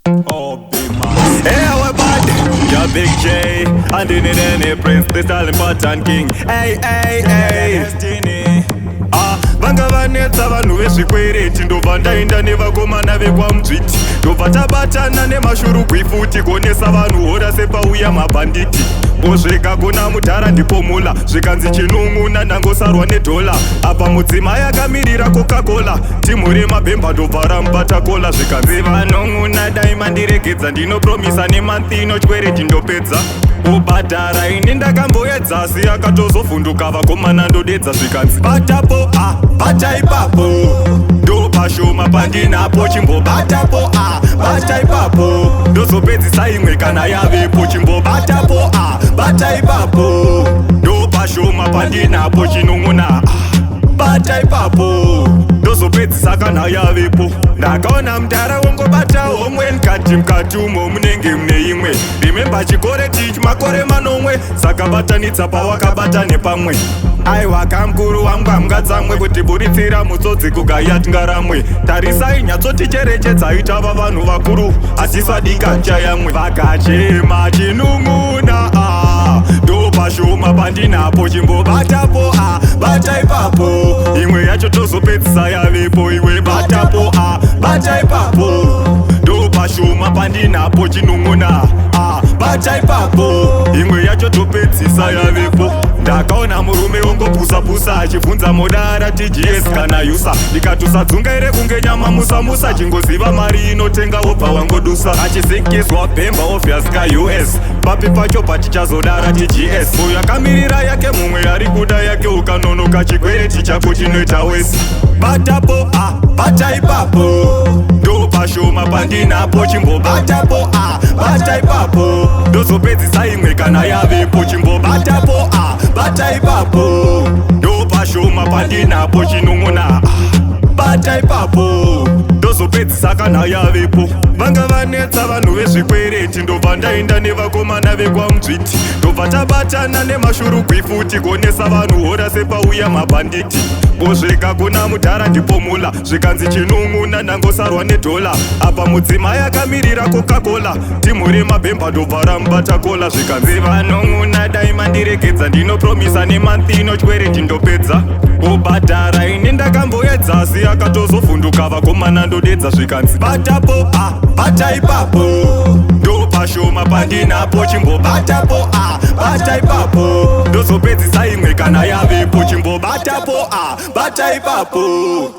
Oh, big man. Hey, our bad. Yeah, Big J. And in it any prince, the style pattern king. Hey, hey, hey. Destiny. Ah, vanga vanetsa vanhu vezvikwereti, ndobva ndaenda nevakomana vekwaMudzviti, ndobva tabatana nemashurugwi futi, gonesa vanhu hora sepauya mabhanditi. Kusvika kuna mudhara ndipomula, zvikanzi chinun'una ndangosarwa nedhola. Apa mudzimai akamirira Coca-Cola, timu remabhemba ndobva ramubata kola. Zvikanzi vanon'una dai mandiregedza, ndinopromisa nemanthino chikwereti ndopedza kubhadhara. Ini ndakamboedza asi akatozovhunduka, vakomana ndodedza. Zvikanzi batapo a bata ipapo, ndopashoma pandinapo, chimbobatapo a bata ipapo, ndozopedzisa imwe kana yavepo. Chimbobatapo a bata ipapo, ndopashoma pandinapo, chinun'una a bata ipapo, ndozopedzisa kana yavepo. Ndakaona mudhara wongobata homwe, ndikati mukati umo munenge mune imwe. Remember, chikwereti makore 7, saka batanidza pawakabata nepamwe. Aiwa kamukuru wangu, hamungatsamwe kuti buritsira mutsodzi kugaya tingaramwe. Tarisai, nyatsoticherechedzai, tava vanhu vakuru, hatisadika nchayamwe. Vakachema chinun'una a ndopashoma pandinapo, chimbobatapo a bata ipapo, imwe yacho tozopedzisa yavepo. Iwe batapo a bata ipapo, ndopashoma pandinapo, chinun'una a bata ipapo, imwe yacho topedzisa yavepo. Ndakaona murume wongopusa-pusa achibvunza modara TGS kana USA, ndikatusadzingaire kunge nyama musamusa, chingoziva mari inotenga wobva wangodusa. Achisikiswa bhemba, obvious ka US papi pacho patichazodara TGS. Uyo akamirira yake, mumwe ari kuda yake, ukanonoka chikwereti chako chinoita wesi. Batapo a bata ipapo, ndopashoma pandinapo, chimbobatapo a bata ipapo, ndozopedzisa imwe kana yavepo. Chimbobatapo a bata ipapo, ndopashoma pandinapo, chinun'una a bata ipapo, ndozopedzisa kana yavepo. Vanga vanetsa vanhu vezvikwereti, ndobva ndaenda nevakomana vekwaMudzviti, ndobva tabatana nemashurugwi futi, gonesa vanhu hora sepauya mabhanditi. Kusvika kuna mudhara ndipomula, zvikanzi chinun'una ndangosarwa nedhola. Apa mudzimai akamirira Coca-Cola, timu remabhemba ndobva ramubata kola. Zvikanzi vanon'una dai mandiregedza, ndinopromisa nemanthino chikwereti ndopedza kubhadhara. Ini ndakamboedza asi akatozovhunduka, vakomana ndodedza. Zvikanzi batapo a bata ipapo, ndopashoma pandinapo, chimbobatapo a bata ipapo, ndozopedzisa imwe kana yavepo. Chimbobatapo a bata ipapo.